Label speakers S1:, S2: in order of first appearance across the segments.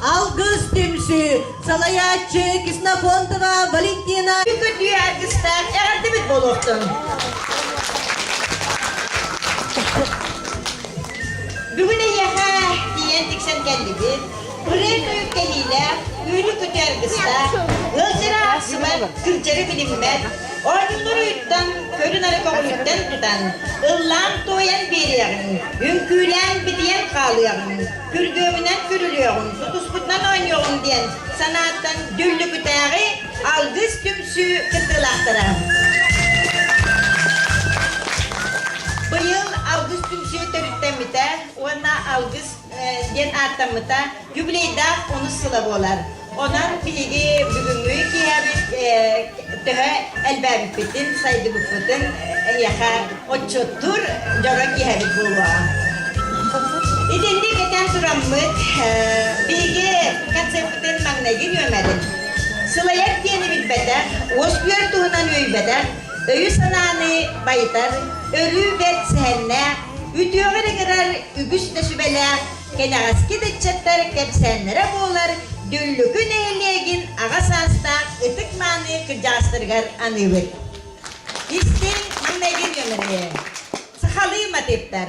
S1: Алгыс түмсүү салайааччы Ксенофонтова Валентина
S2: Көтүү аргыстаах эҕэрдэбит буолуохтун. Бүгүн эһиэхэ тиийэн тиксэн кэллибит. Ырыа-тойук кэлиилээх, үөрүү-көтүү аргыстаах, ыалдьара аахсыбат, кырдьары билиммэт, оонньуулар уйуттан, көрү-нары көҕүлүттэн тутан, ыллаан-туойан биэриэҕиҥ, үҥкүүлээн битийэн хаалыаҕыҥ, күргүөмүнэн күрүлүөҕүҥ, тутуспутунан оонньуоҕуҥ диэн санааттан Дүллүкүтээҕи Алгыс түмсүү кыттыылаахтара. Быйыл Алгыс түмсүү төрүттэммитэ уонна Алгыс диэн ааттаммыта юбилейдаах онус сыла буолар. Онон биһиги бүгүҥҥү киэһэбит төһө элбээбиппитин, сайдыбыппытын эһиэхэ отчуоттуур дьоро киэһэбит буолуоҕа. Итинник этэн тураммыт, биһиги концерпытын маҥнайгы нүөмэрин сылайар диэни билбэтэх, уоскуйар туһунан үөйбэтэх, өйү-санааны байытар, өрүү бэрт сэһэннээх, үтүөҕэ ыҥырар үгүс да сүбэлээх кэнэҕэски да ыччаттар кэпсээннэрэ буолар Дүллүкү нэһилиэгин аҕа саастаах ытык-мааны кырдьаҕастарыгар аныыбыт. Истиҥ маҥнайгы нүөмэри сахалыы матыыптар.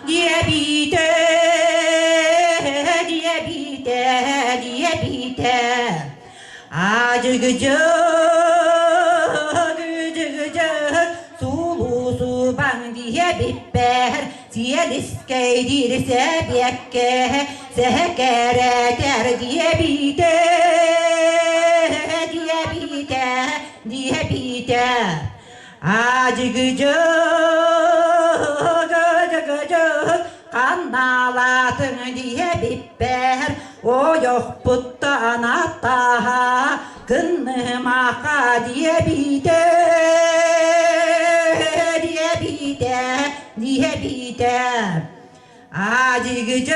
S1: Диэбитэ, диэбитэ, диэбитэ. Адьыгыдьык, сулусубаҥ диэбиппэр, сиэлискэйдиир сэбиэккэ, сэһэкэрэтэр диэбитэ, диэбитэ, диэбитэ. Адьыгыдьык, ханнаалаатыҥ диэбиппэр, ойохпуттан аттаһа кыннымаха диэбитэ, диэбитэ, диэбитэ. Адьыгыдьык,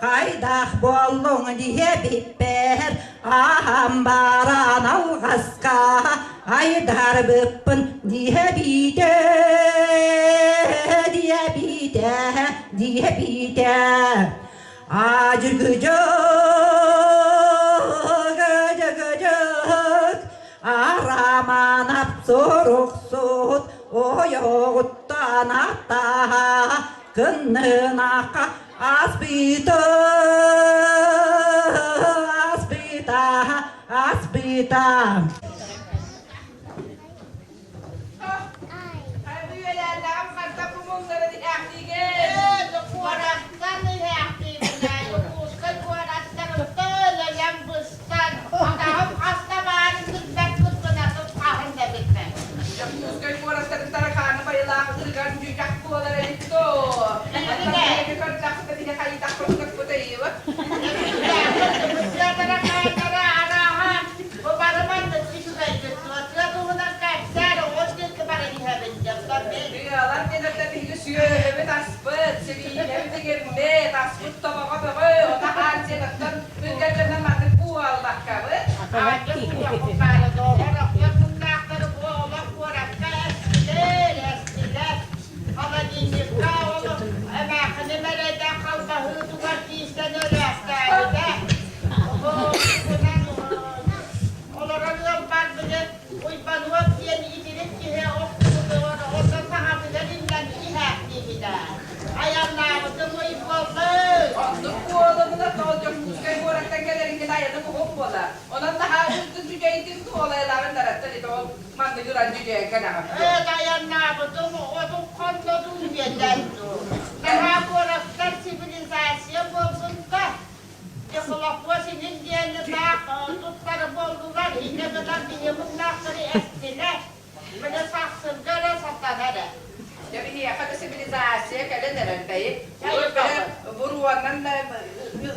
S1: хайдах буоллуҥ диэбиппэр, аһам баран алҕаска айдарбыппын диэбитэ, диэбитэ, диэбитэ. Адьыгыдьык, Арамаанап суруксут ойоҕуттан аттаһа кыннынаахха аспыта, аспыта, аспыта.
S3: Үөлээннэҕим харта бумуллара диһээхтиигин.
S4: Куораттан иһээхтиибин Дьокуускай куораттан өлөйөн быстан, атаҕым хаста баарын билбэппин, кынатым хаһын да билбэппин.
S3: Дьокуускай куораттарын таракааны байылаах ырыган дьүдьэх буолар эбит доо.
S4: Билигин
S3: Көрдөхпүтэ биһи хайдахпыт көппүтэ
S4: Тыа таракааннара арааһа бу барыман үчүгэйдик тыа туһунан кэпсээн оҕус диэки баран иһэбин дьонтон мин.
S3: Тыалар диэнэртэн биһиги сүөһүбүт аспыт, сибиинньэбит иҥэммит, аспыт тобоҕо бөҕө, ота хаан сиэн оттон үргэллэринэн маннык буолбаккабыт.
S4: Аанньа куйахпыт баара доҕор охтор муннаахтары бу олох куоракка эстилэр, эстилэр. Холодильникка ол эмээххиним эрэйдээх халбаһыытыгар киирсэн өлөөхтөөбүтэ. Бу олорор ыал барбыты Уйбануоп диэн итирик киһи охтубутугар онно саҥатыгар иҥнэн иһээхтиибитэ. Айаннаабытым ый буоллун.
S3: Оннук буолумуна тоҕо Дьокуускай куораттан кэлэриҥҥин айаным уһун буолар. Онон наһаа үрдүн дьүдьэйдин туолайылаҕын дараттан ити ол манныгы ыран дьүдьэйэн кэлэҕин.
S4: Эт айаннаабытым отун хоннодун диэтэн дуу. Наһаа куораттар цивилизация буолбунта. Дьохолоппуос инин диэни таах туттары буоллулар, инньэ гынан биһи муҥнаахтары эстилэр. Били сахсырга эрэ сатанар эрэ.
S3: Дьэ биһиэхэ да цивилизация кэлэн эрэр бэйи. Буруонан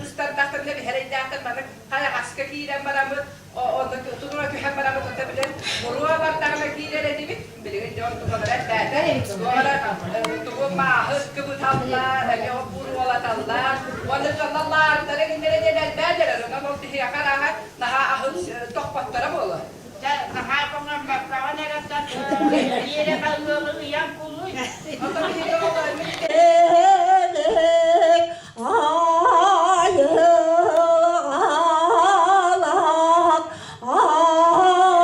S3: ыстардахтарына биһэрэйдээхтэр маны хайаҕаска киирэн бараммыт онно турура түһэн бараммыт ота билэн буруо бардаҕына киирэр этибит. Билигин дьон туһалара элбээтэ. Туора тугу мааһы кыбыталлар, эмиэ буруолаталлар. Уонна дьоннор лаардара кинилэрэ диэн элбээн эрэр. Онон ол биһиэхэ арааһа наһаа аһын тохпотторо буолуо.
S4: Дьэ, наһаа көҥөммөккөҕүн эрэ биэрэ ыалы ыйан кулуй.
S3: Оттон биһиги оҕолорбут
S1: Айылҕалаах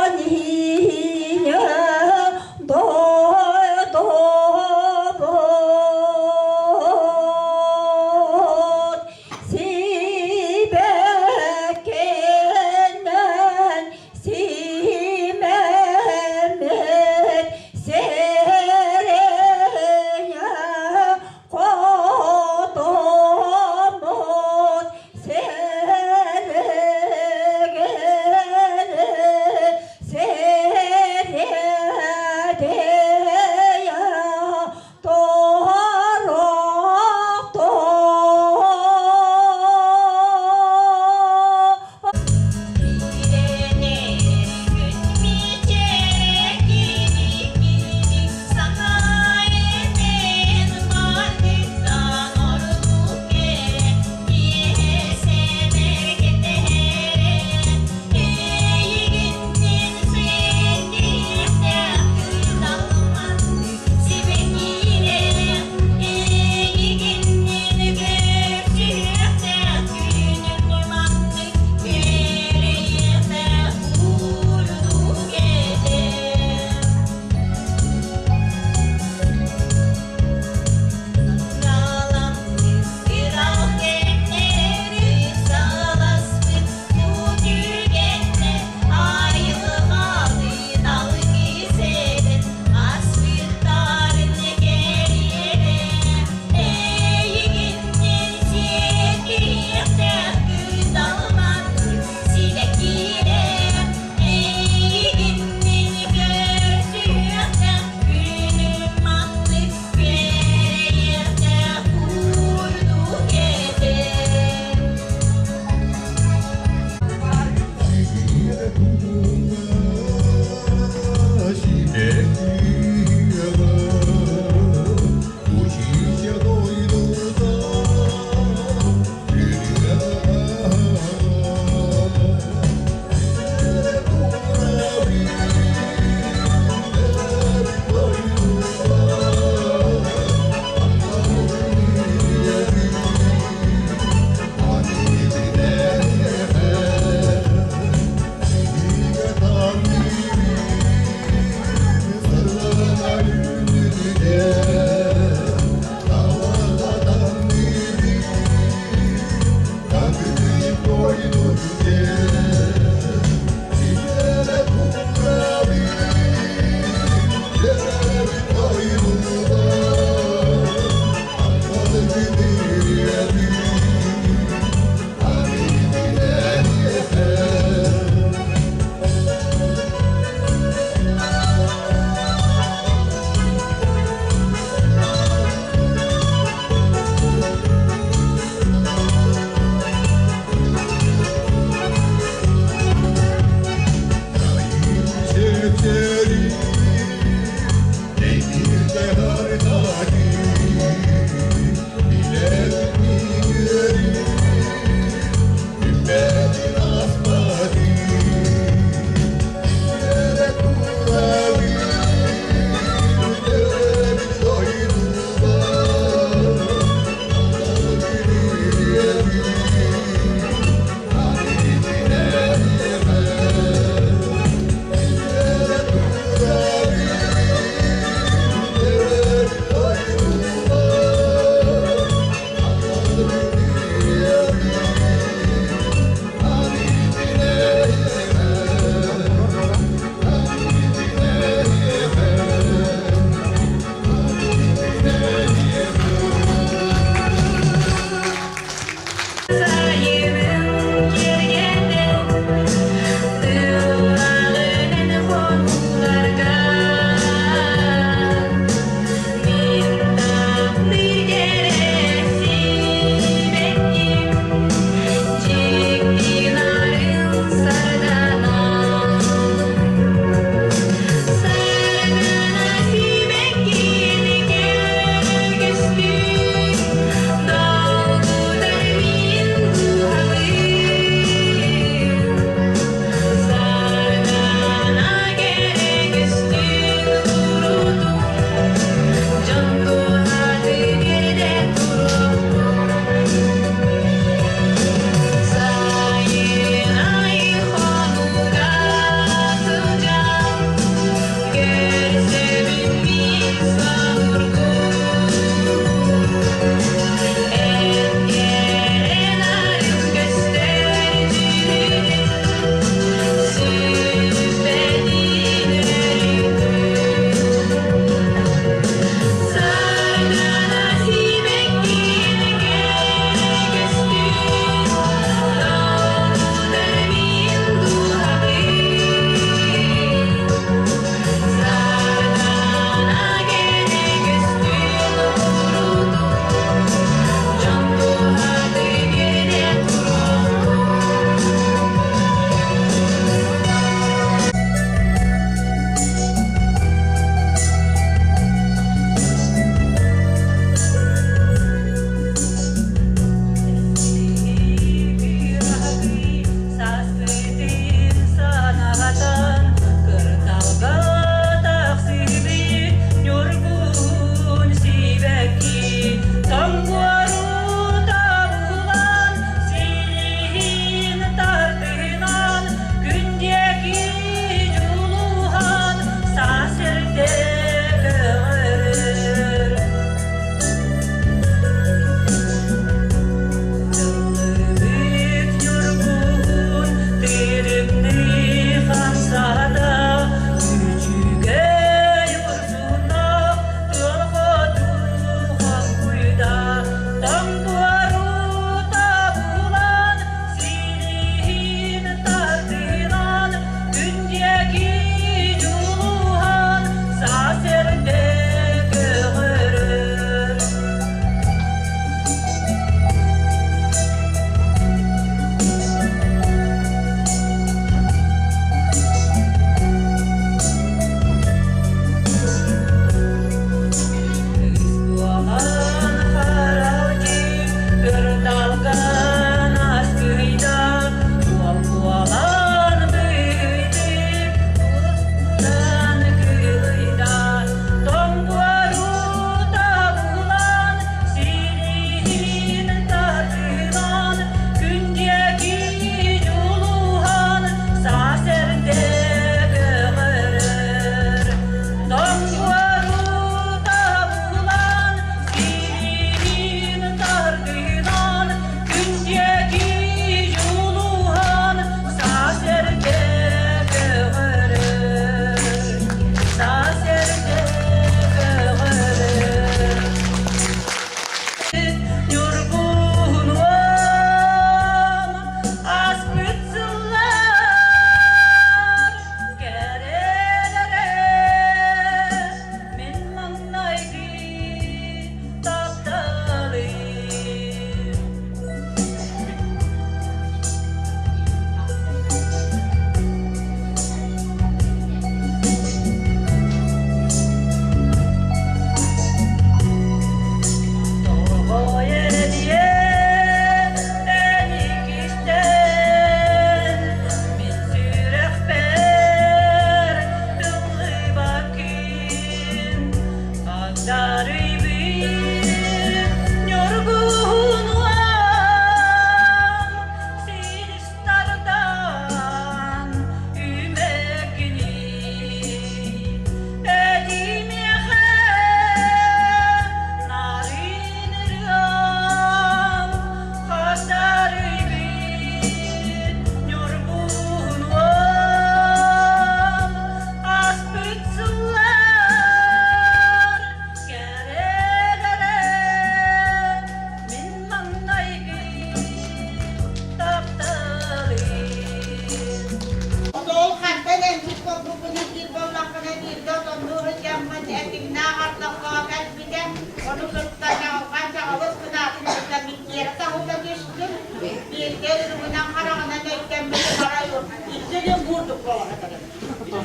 S1: Анине дойдубут Сибэккинэн симэммит сирэйэ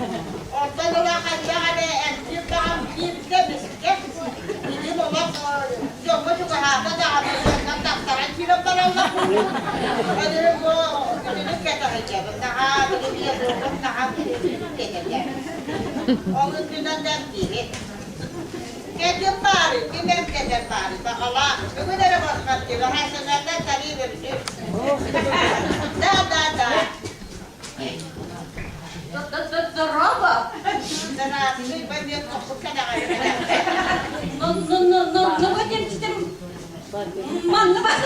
S4: Онтон ыла хайдах эрэ эмтиир даҕаны биирдэ эмискэ билим олох дьоҥҥо чугаһаата даҕаны дьоннор тахсаран киирэн бараллар курдук. Аны бу итини кэтэһэдьэбин наһаа били биэруубун наһаа кэтэтэ. Ол үрдүнэн да эмтиибит. Кэтим баары, ким эмтэтэр баары, баҕалаах. Бүгүн эрэ босхор дьиэ, тариф үрдүк. Да, да, да.
S1: Здорово!
S4: Здравствуй, поймет,
S1: Ну, ну, ну, ну, ну, вот эмчитим манна бар.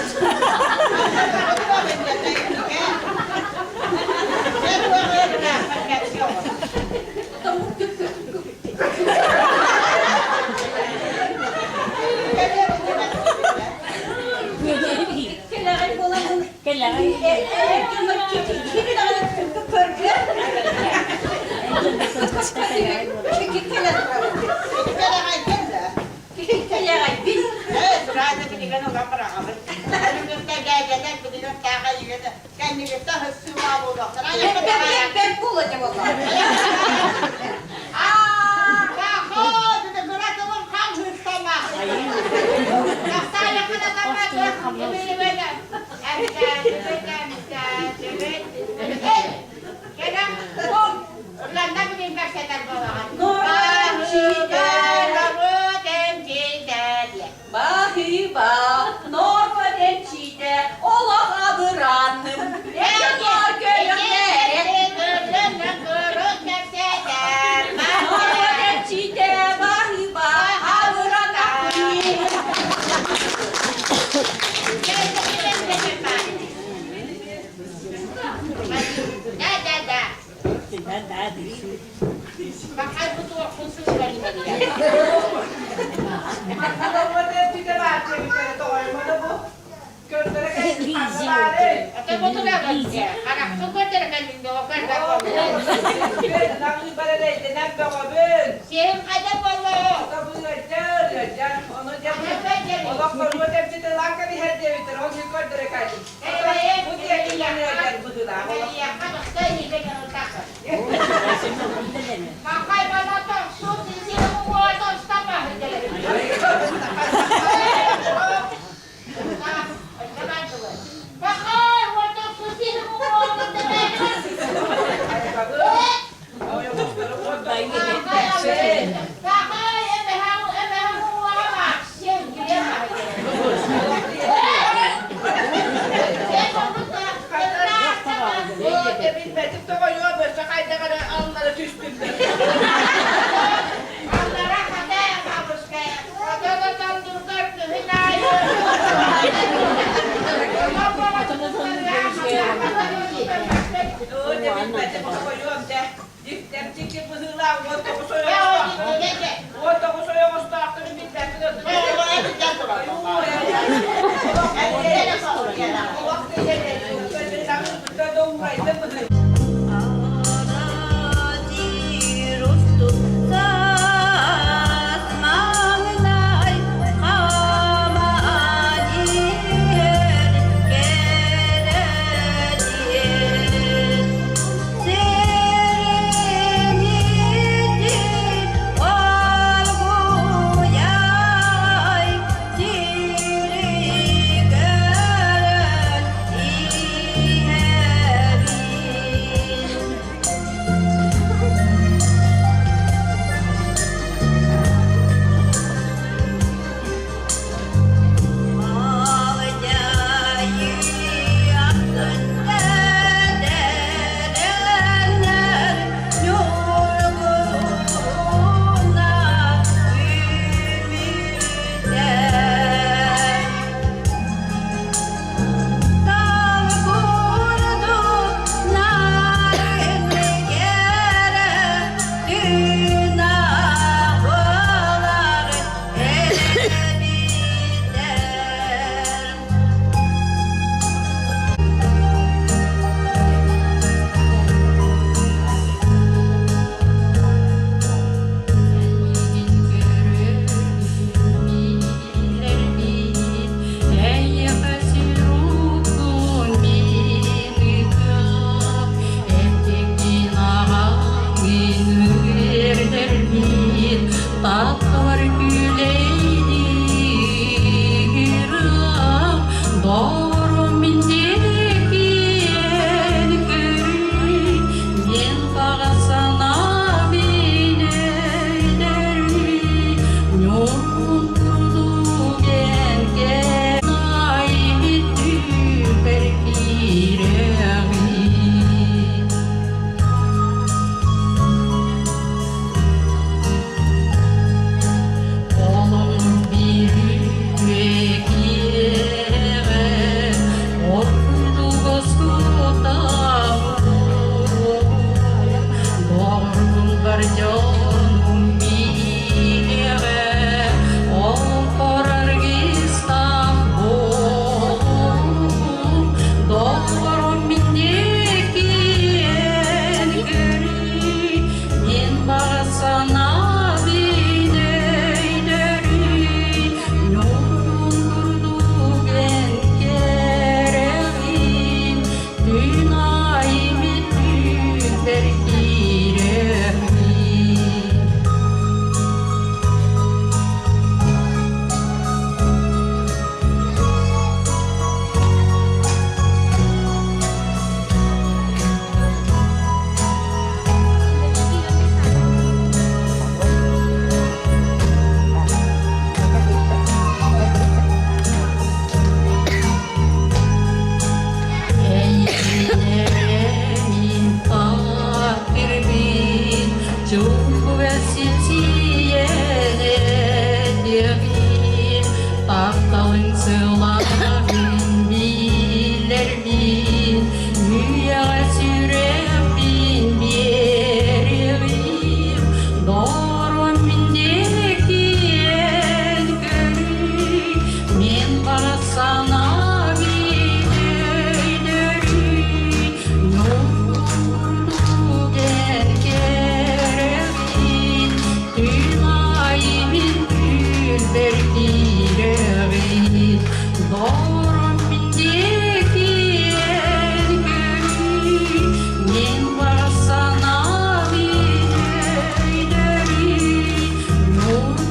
S1: Кэлэҕэй буоламмын кэлэҕэй Кэлэҕэйбин. Бэрт буолуо этэ буолла. Баһыыба, норуот эмчитэ, олох абыранным. Эр көлөккөрө. Норуот эмчитэ, баһыыба, абыранным.
S4: Да, да, да.
S5: Тапталар күүлэйдиир Доҕорум мин диэки эн көрүй Диэн баҕа санаа мин өйдөрүй Ньургун курдук эн кэнайбит түүпэр киирэҕин. Олоҥ биир үтүө ордуга Доҕоргун бар дьонум миэҕэ, ол аргыстаах буолуум. Доҕорум мин диэки эн көрүй, Мин баҕа санаабын өйдөрүй, Ньургун курдук эн кэрэҕин, Күн аайы бүтүүбэр киирэҕин. Эйигин таптырбын, чугас ситиэн этиэҕин, тапталыҥ сылааһын билэрбин, үйэҕэ сүрэхпин биэриэҕим, доҕорум мин диэки эн көрүй, Мин баҕа санаам өйдөрүй, Ньургун эн кэрэҕин, Күн аайы мин түүлбэр киирэҕин. Доҕорум мин диэки эн көрүй, Мин баҕа санаам өйдөрүй, Күн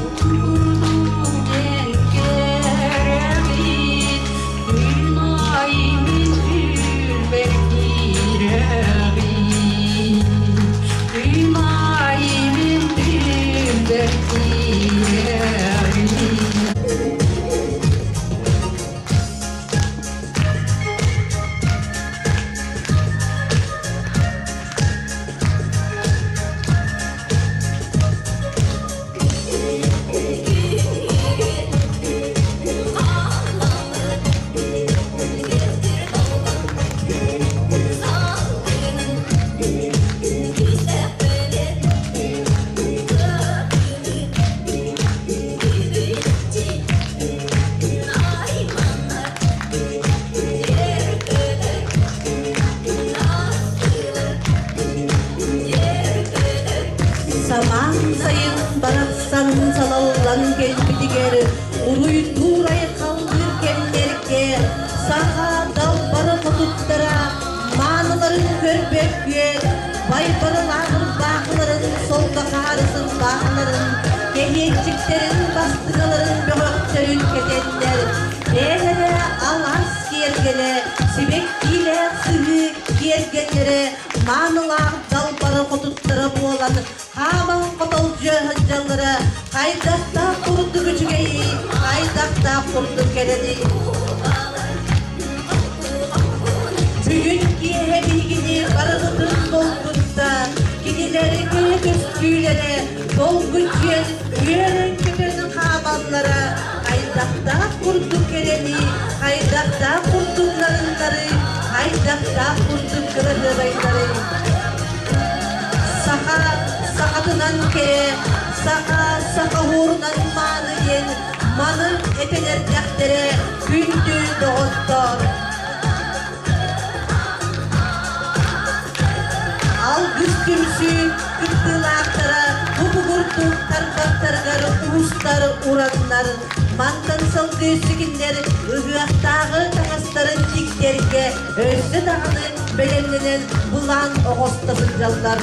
S6: Самаан сайын барахсан салаллан кэлбитигэр уруйдуур айхаллыыр кэмнэргэ саха далбара хотуттара мааныларын көрбөккүөт байбарылааҕыр баахыларын солко хаарысын баахыларын кэһиэччиктэрин бастыҥаларын бөҕөхтөрүн кэтэннэр бэйэлэрэ алаас киэргэлэ сибэккиилээх сыһыы киэргэллэрэ маанылаах далбара хотуттара буолан хааман хотолдьуйа сылдьаллара хайдахтаах курдук үчүгэйий, хайдахтаах курдук кэрэний. Бүгүн киэһэ биһигини барыбытын долгутта, кинилэргэ көстүүлэрэ долгуччуйан үөрэн-көтөн хаамаллара хайдахтаах курдук кэрэний, хайдахтаах курдук нарыннарый, хайдахтаах курдук кыраһыабайдарый. Саха сахатынан кэрэ, саха саха уурунан мааны диэн маны этэн эрдэхтэрэ күндү доҕоттоор. Алгыс түмсүү кыттыылаахтара бу бугурдук тарбахтарыгар уустар ураннар, мантан салгыы сигиннэр ыһыахтааҕы таҥастарын тиктэргэ өссө даҕаны бэлэмнэнэн былаан оҥосто сылдьаллар.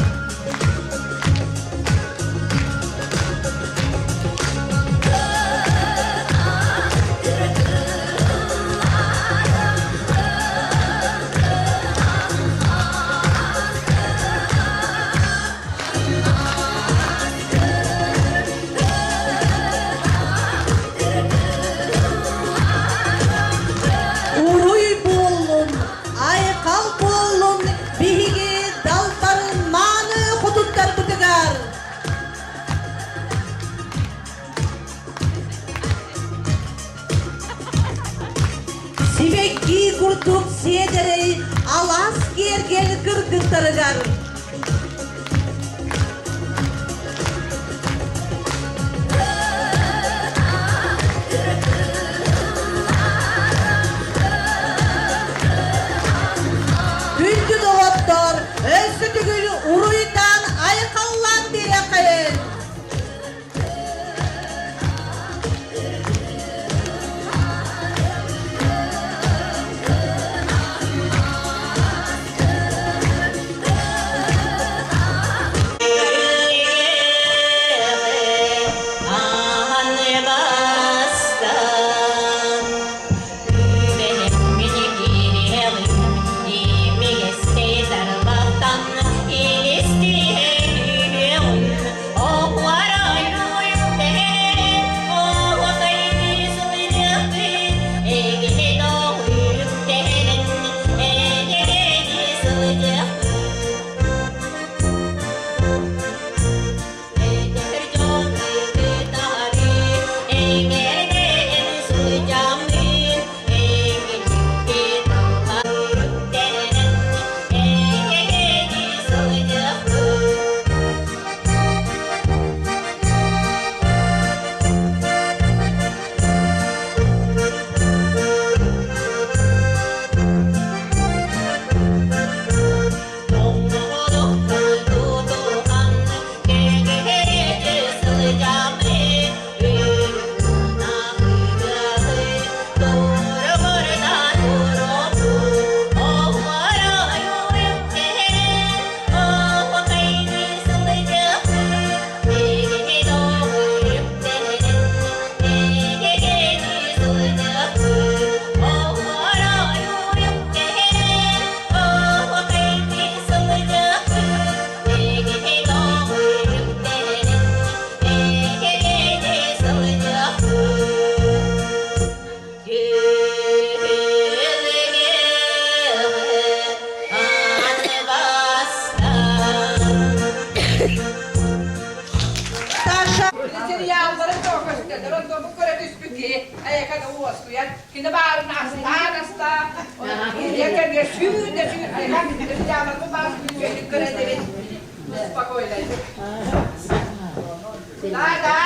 S6: курдук сиэдэрэй алаас киэргэл кыргыттарыгар Күндү доҕоттор, өссө төгүл уруйдаан айхаллаан биэрэххин! Саша
S3: Сериалларын тоҕо көстөллөр, онтон бу көрө түспүт киһи эйэкэ да уоскуйан, кини баарын астаан астаан, киһи кэмигэр сүүр да сүүр сериалларбын баар үчүгэйдик көрөн эбит. Спокойнайдык. Да, да.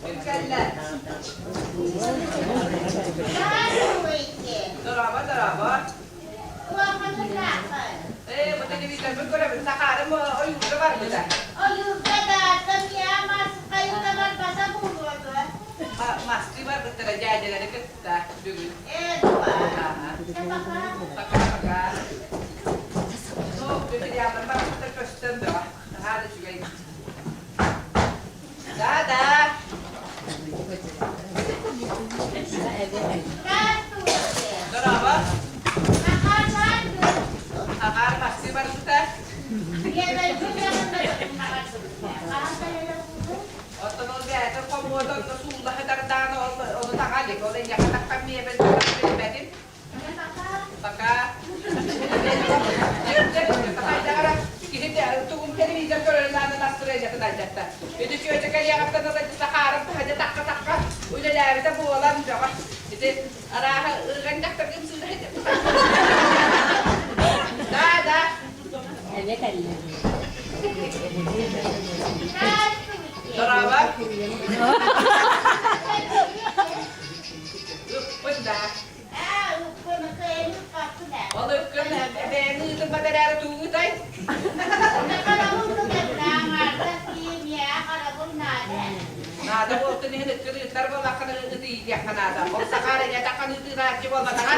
S3: Ким кэллэ?
S4: Здравствуйте.
S3: Дорообо, дорообо. Ээ, бу телевизорбын көрөбүн, сахарым ойуурга барбыта.
S4: Ойуурга да, София Марскайга барбата буолуо дуо?
S3: Мастыы барбыттара дьээдьэлэри кытта бүгүн.
S4: Ээ, дуо? Пока.
S3: Пока-пока. Ну, материаллар барбыттар көстөн бөҕө. Наһаа да үчүгэй. Да-да.
S4: Здравствуйте.
S3: Дорообо.
S4: Сахарбар дуо?
S3: Агаар мастыы барбыта. Оттон ол бэйэтин хомуота онно суулла сытардаан ону таҥа илик. Ол эйиэхэ таххан миэбэл билбэтим. Пока. Киһи тугум телевизор көрөрүн ааны настроениятын алдьатта. Ити чүөчэ кэлиэҕиттэн ыла сахаарым таһырдьа тахха-тахха үлэлээбитэ буолан бөҕө. Ити арааһа ырҕан дьахтаргын сыыһа Да, да. Дорообо. Ыппын да. Ол ыккын бэйэҥ ыытыммат эрээри туугутай? Наада буолтун иһин ыккын ыыттар буоллаххына ыты иитиэххэ наада. Ол сахаар эйэтаххан ыытыырааччы буолбатаҕа.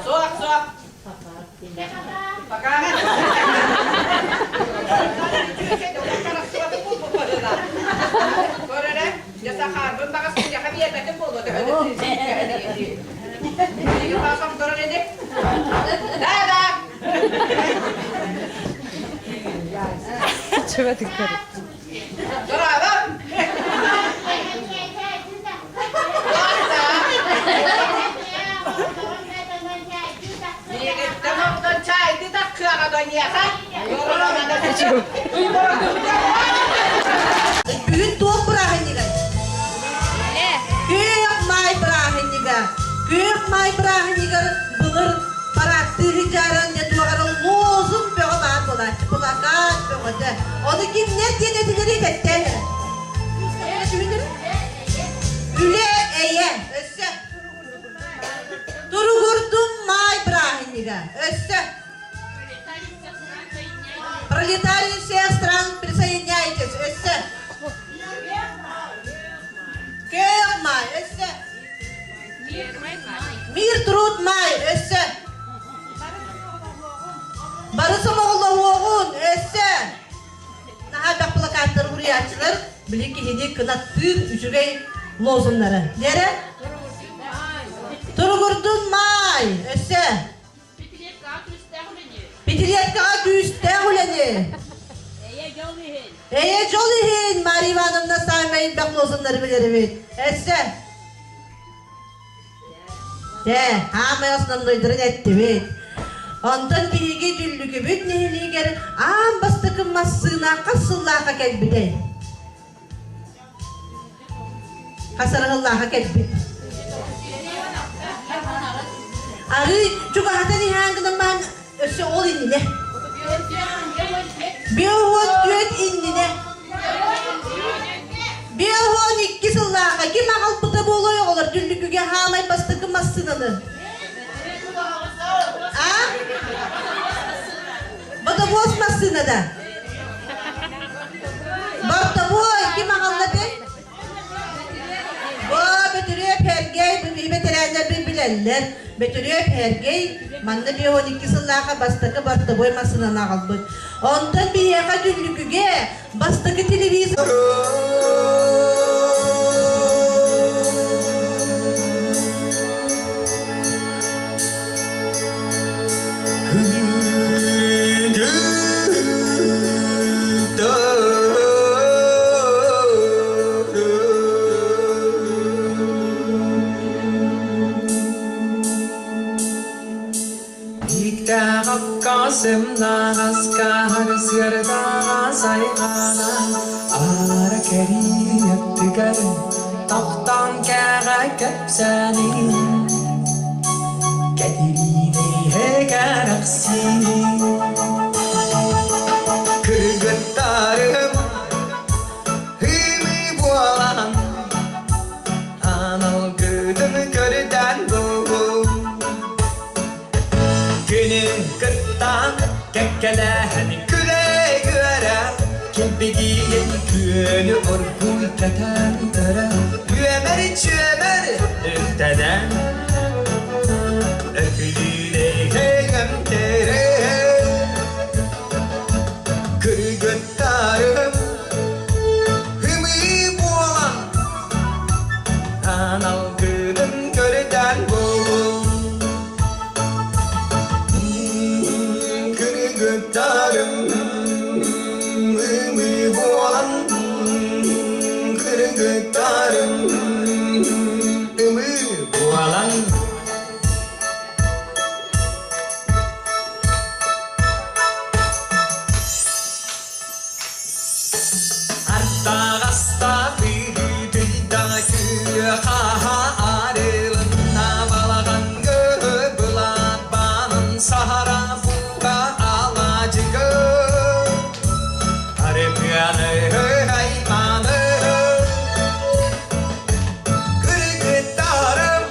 S3: Суох, суох. Пока. Көрөрө, дьэ сахаарбын баҕас киниэхэ биэрбэтим буолуо Билигин баҕас охторор ини. Да, да. Дорообо. Миигиттэн онтон чайды таккыаҕа доньяха.
S6: Бүгүн туох бырааһынньыгай? диэн этилэри этэттэн. Үлэ эйэ. Өссө. Туругурдум маай бырааһынньыга. Өссө. Пролетарии всех стран присоединяйтесь. Өссө. Көх маай. Өссө. Мир труд маай. Өссө. Бары сомоҕолоһуоҕун. Өссө. Наһаа элбэх плакаттар уруйааччылар били киһини кынаттыыр үчүгэй лозуннары. Дьэрэ? Туругурдун маай! Өссө? Пятилеткаҕа күүстээх үлэни!
S1: Эйэ дьол иһин!
S6: Эйэ дьол иһин! Мария Ивановна саамай элбэх лозуннары билэрибит. Өссө? Дьэ, хаамай основнойдарын эттибит. Онтон биһиги Дүллүкүбүт нэһилиэгэр аан бастакы массыына хас сыллаахха кэлбитэй? Хас арыһыллаахха кэлбит? Арыы чугаһатан иһээн гынан баан өссө ол иннинэ. 54 иннинэ. 52 сыллааҕа ким аҕалбыта буолуой оҕолор Дүллүкүгэ хаамай бастакы массыынаны? А? Бодобуос массыынада. Бортобуой ким аҕалла этэй? Бо Бөтүрүөп Һэргэй биһи бэтэрээннэрбин билэллэр. Бөтүрүөп Һэргэй манна 52 сыллаахха бастакы бортовой массыынаны аҕалбыт. Онтон биһиэхэ Дүллүкүгэ бастакы телевизор
S7: Сымнаҕаска сыардаҕа сайҕана аара кэриэттигэр тохтоон кэҕэ кэпсээнин Кэтириинэйэ кэрэхсии Кыргыттарым ымыы буолан аналгытын көрүтэн буолуҥ Күнүн кыттан кэккэлэһэн күлэ-үөрэ Килбигийэн күөнү оргууй кэтэн көрө Үөмэр-чүөмэр үктэнэн Өкүлүүнэйгэ көмтөрө Кыргыттарым ымыы буолан Аналгытын көрүтэн буолуҥ Кыргыттарым ымыы буолан Кыргыттарым ымыы буолан Артаҕаста быһыытыйда күөх арылынна балаҕан былаат баанын саһара фуга алаадьыгы арыгыаны айманы кыргыттарым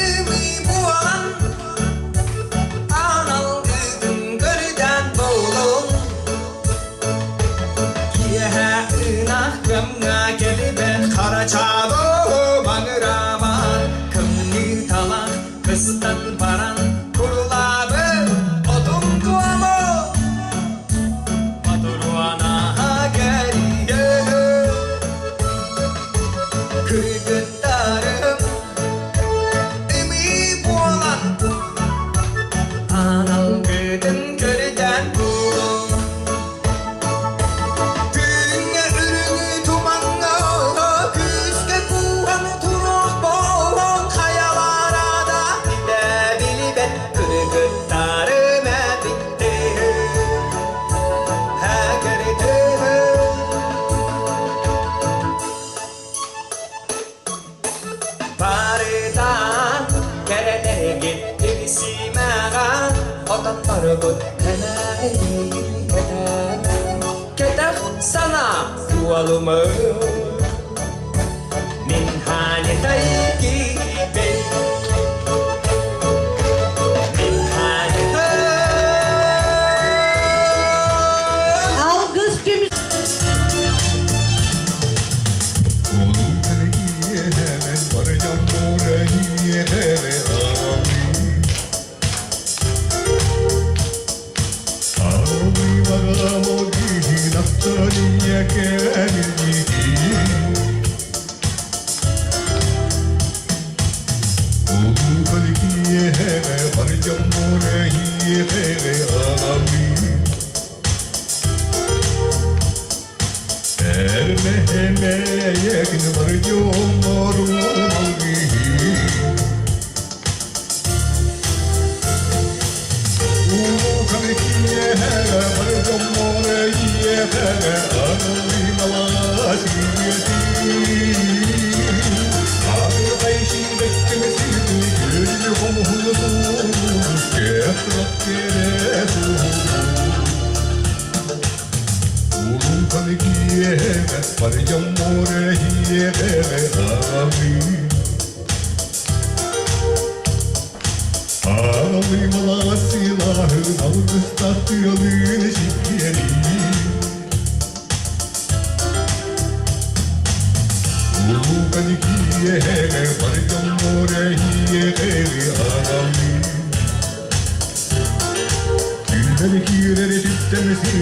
S7: ымыы буолан аналгытын көрүдэн буолуҥ Киэһэ ынах кымҥа кэлибэт харачаабы баҥыраабан кымныы талах кыстан баран курулаабы отун туому ботуруона кэрийэ кыргыттарым ымыы буолан аналгытын көрүтэн буолуҥ Күҥҥэ үрүҥү тумаҥҥа күүскэ кууһан туруох буолан хайалара да билэ билбэт кыргыттарым эбиттэр Барытаан кэрэлэргит тигсимэҕэ отонноргут кэнэйигин кэтэн. Санаа суолуму Мин ханитай киһибин Мин ханитай
S6: Алгыс түмсүү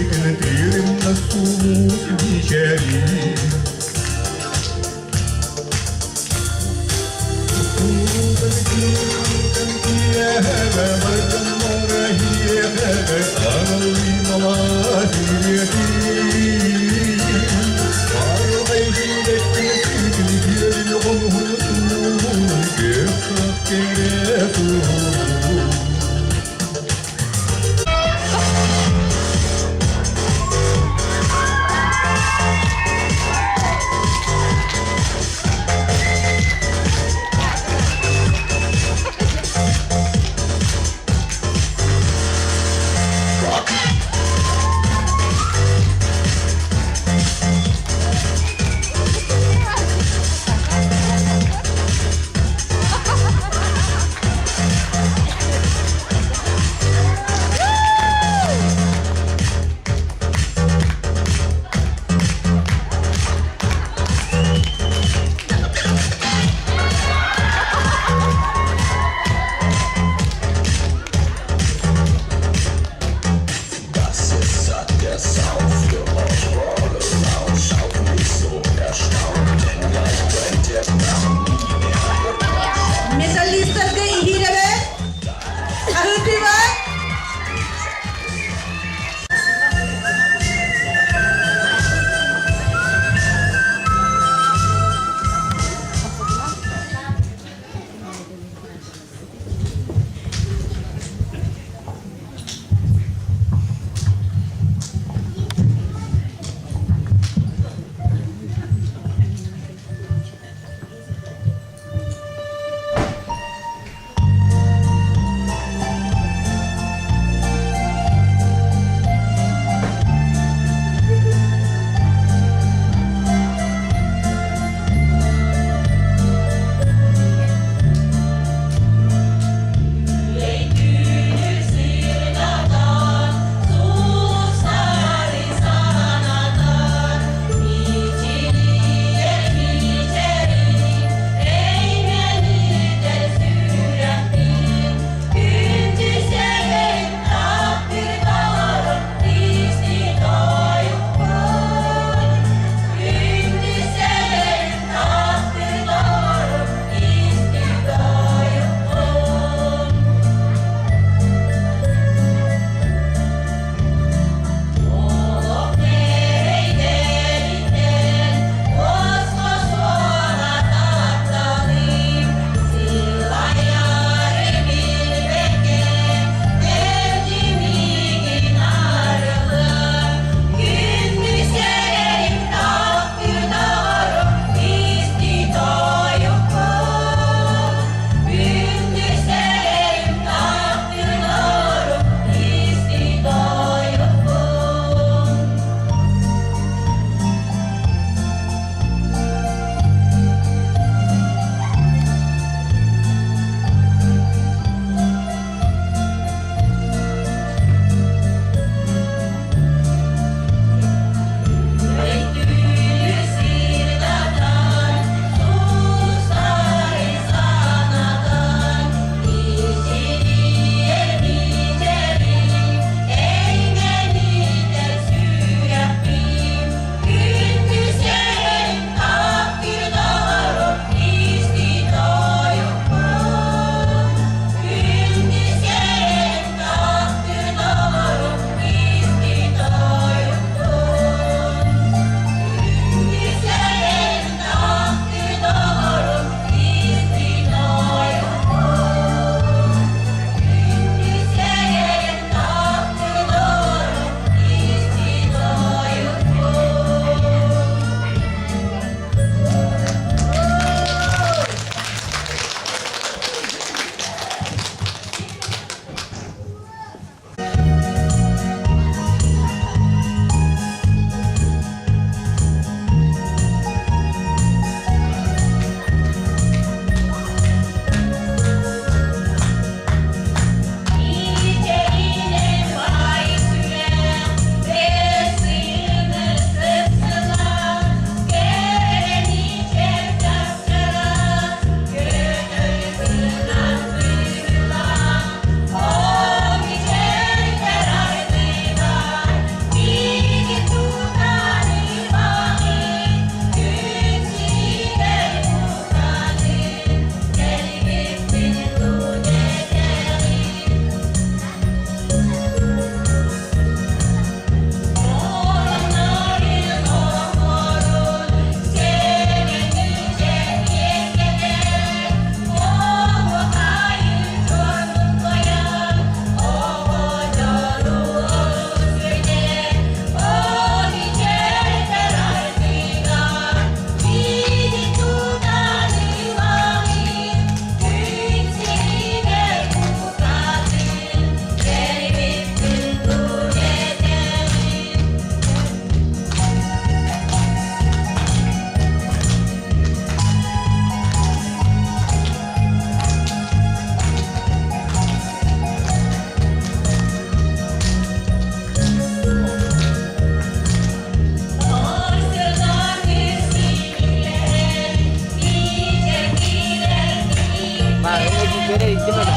S8: Эрийдим эмэ.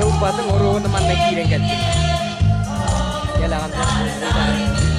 S8: Ылбатым, оруобуна манна киирэн кэлбит. Кэлэҕин.